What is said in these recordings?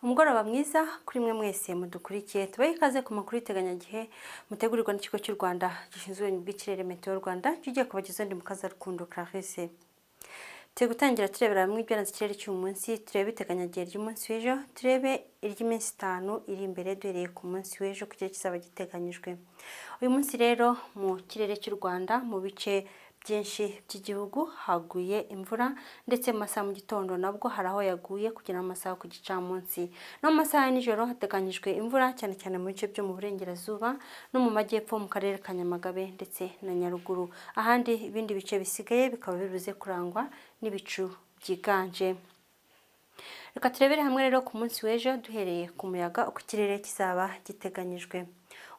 Umugoroba mwiza kuri mwe mwese mudukurikiye. Tubahe ikaze ku makuru y'iteganyagihe mutegurirwa n'Ikigo cy'u Rwanda gishinzwe ubumenyi bw'ikirere, Meteo Rwanda. Kigiye kubagezaho ndi Mukazarukundo Clarisse. Turi gutangira turebera hamwe ibyaranze ikirere cy'uyu munsi, turebe iteganyagihe ry'umunsi w'ejo, turebe iry'iminsi 5 iri imbere duhereye ku munsi w'ejo ku kirere kizaba giteganyijwe. Uyu munsi rero mu kirere cy'u Rwanda, mu bice byinshi by'igihugu haguye imvura, ndetse mu masaha mu gitondo nabwo hari aho yaguye kugera mu masaha ku gicamunsi. No mu masaha ya nijoro hateganyijwe imvura, cyane cyane mu bice byo mu burengerazuba no mu majyepfo, mu karere ka Nyamagabe ndetse na Nyaruguru. Ahandi ibindi bice bisigaye bikaba bibuze kurangwa n'ibicu byiganje. Reka turebere hamwe rero ku munsi w'ejo, duhereye ku muyaga, uko ikirere kizaba giteganyijwe.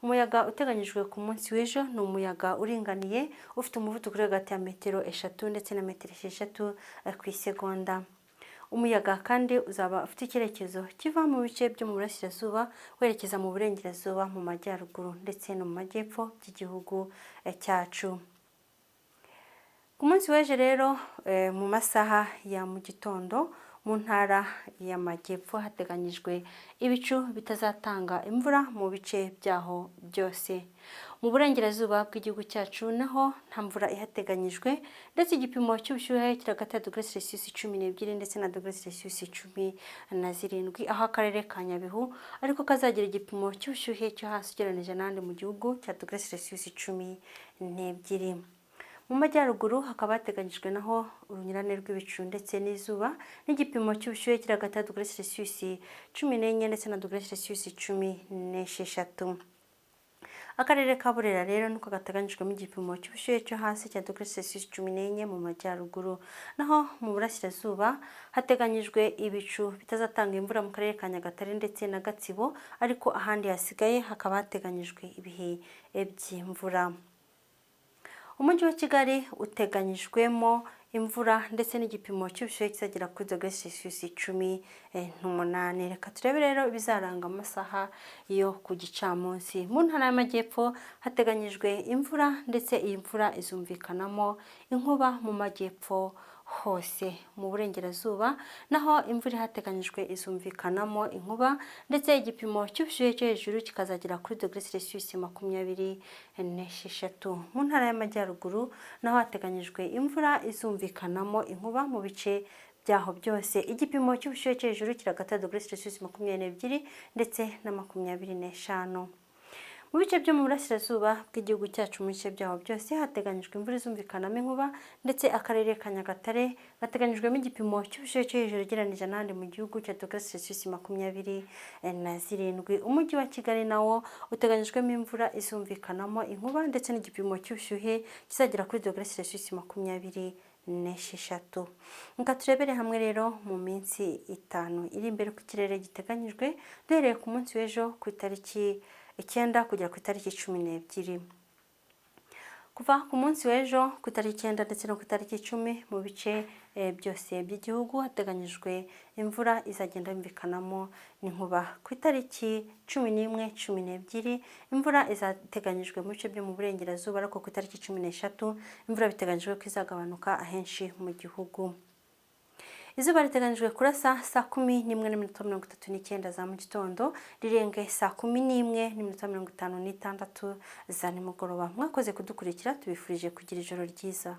Umuyaga uteganyijwe ku munsi w'ejo ni umuyaga uringaniye, ufite umuvuduko uri hagati ya metero 3 ndetse na metero 6 ku isegonda. Umuyaga kandi uzaba ufite icyerekezo kiva mu bice byo mu burasirazuba werekeza mu burengerazuba, mu majyaruguru ndetse no mu majyepfo by'igihugu cyacu. Ku munsi w'ejo rero, mu masaha ya mu gitondo, mu ntara y'Amajyepfo hateganyijwe ibicu bitazatanga imvura mu bice byaho byose. Mu burengerazuba bw'igihugu cyacu naho nta mvura ihateganyijwe, ndetse igipimo cy'ubushyuhe kiri hagati ya dogere Celsius 12 ndetse na dogere Celsius 17, aho akarere ka Nyabihu ariko kazagira igipimo cy'ubushyuhe cyo hasi ugereranyije n'ahandi mu gihugu cya dogere Celsius 12. Mu majyaruguru hakaba hateganyijwe naho urunyurane rw'ibicu ndetse n'izuba, n'igipimo cy'ubushyuhe kiri hagati ya dogere Celsius 14 ndetse na dogere Celsius 16. Akarere ka Burera rero niko gateganyijwemo igipimo cy'ubushyuhe cyo hasi cya dogere Celsius 14 mu majyaruguru. Naho mu burasirazuba hateganyijwe ibicu bitazatanga imvura mu karere ka Nyagatare ndetse na Gatsibo, ariko ahandi hasigaye hakaba hateganyijwe ibihe by'imvura. Umujyi wa Kigali uteganyijwemo imvura ndetse n'igipimo cy'ubushyuhe kizagera kuri dogere Celsius 18. Reka turebe rero ibizaranga amasaha yo ku gicamunsi. Mu ntara y'Amajyepfo hateganyijwe imvura, ndetse iyi mvura izumvikanamo inkuba mu majyepfo hose. Mu burengerazuba naho imvura ihateganyijwe izumvikanamo inkuba, ndetse igipimo cy'ubushyuhe cyo hejuru kikazagera kuri dogere Celsius 26. Mu ntara y'Amajyaruguru naho hateganyijwe imvura izumvikanamo inkuba mu bice byaho byose. Igipimo cy'ubushyuhe cyo hejuru kiri hagati ya dogere Celsius 22 ndetse na 25. Mu bice byo mu burasirazuba bw'igihugu cyacu, mu bice byaho byose hateganyijwe imvura izumvikanamo inkuba, ndetse akarere ka Nyagatare gateganyijwemo igipimo cy'ubushyuhe cyo hejuru ugereranyije n'ahandi mu gihugu cya dogere Celsius 27. Umujyi wa Kigali nawo uteganyijwemo imvura izumvikanamo inkuba, ndetse n'igipimo cy'ubushyuhe kizagera kuri dogere Celsius 26. Reka turebere hamwe rero mu minsi 5 iri imbere ku kirere giteganyijwe, duhereye ku munsi w'ejo ku itariki 9 kugera ku itariki 12. Kuva ku munsi w'ejo ku itariki 9 ndetse no ku itariki 10, mu bice byose by'igihugu hateganyijwe imvura izagenda yumvikanamo n'inkuba. Ku itariki 11, 12, imvura izateganyijwe mu bice byo mu burengerazuba, ariko ku itariki 13 imvura biteganyijwe ko izagabanuka ahenshi mu gihugu. Izuba riteganyijwe kurasa saa 11:39 za mu gitondo, rirenge saa 11:56 za nimugoroba. Mwakoze kudukurikira, tubifurije kugira ijoro ryiza.